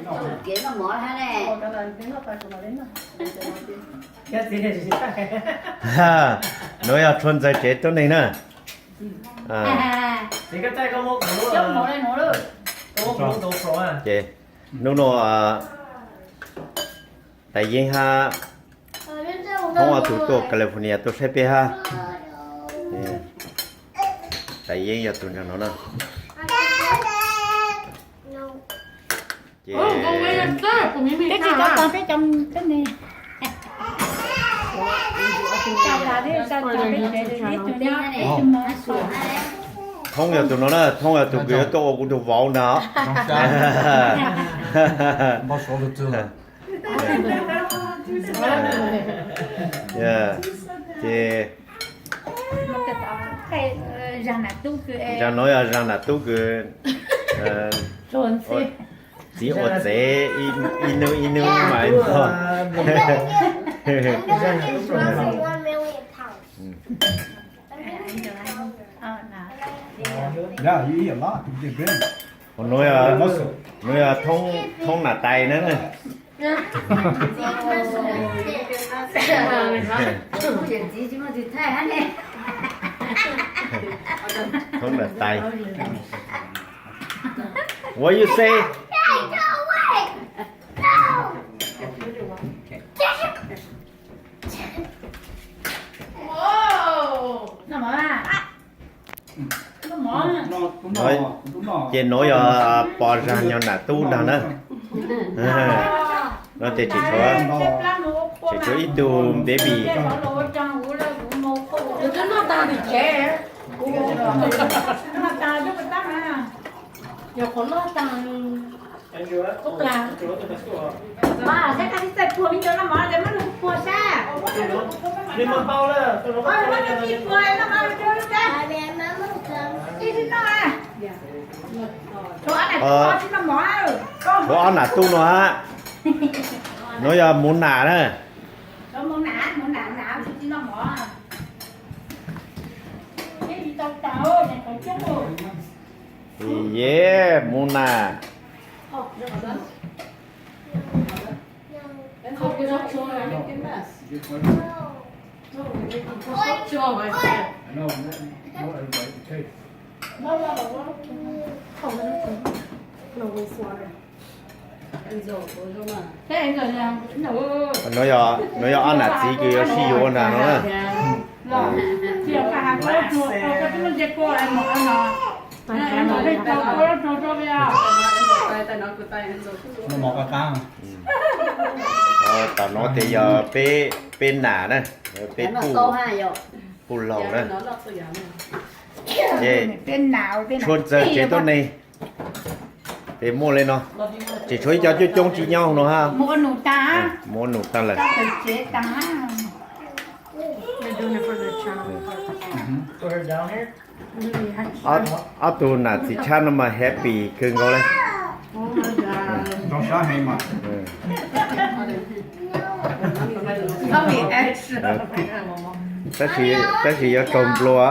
Nuav yog Tshua Ntxawg tsev tuab neeg na. Ces nub nua Tais Yeeb hab Thoob ob tug tuaj California tuaj saib peb hab. Tais Yeeb yog tus nraag nuav na. Ces Thoob yog tus nuav na, Thoob yog tus kws yuav tuaj ua kuv tug vauv ntag. Ces zaag nuav yog zaag nam tub kws txiv ua txev ib nub ib nub mas. Nuav yog Thoob nam tais na. Thoob nam tais. What you say? Ces nuav yog pog zaag nyog nam tub nraag na. Nuav ces tseem tshuav ib tug baby. Ua ob nam tub nuav hab. Nuav yog Mus Nam na. Yes, Mus Nam. Nuav yog, nuav yog ob nam txiv kws yuav sib yuav ua nraag nuav na. Tom nuav tes yog peb, peb nam na, peb puj laug na. Ces Tshua Ntxawg tsev tuab neeg tes muaj le nuav, tseem tshuav ib co coob coob tsi nyob nuav hab. Mus ua num taag lawm. Ob tug nam txiv tshab nuav mas happy kawg nkaus le. Tab sis, tab sis yuav raug nplua.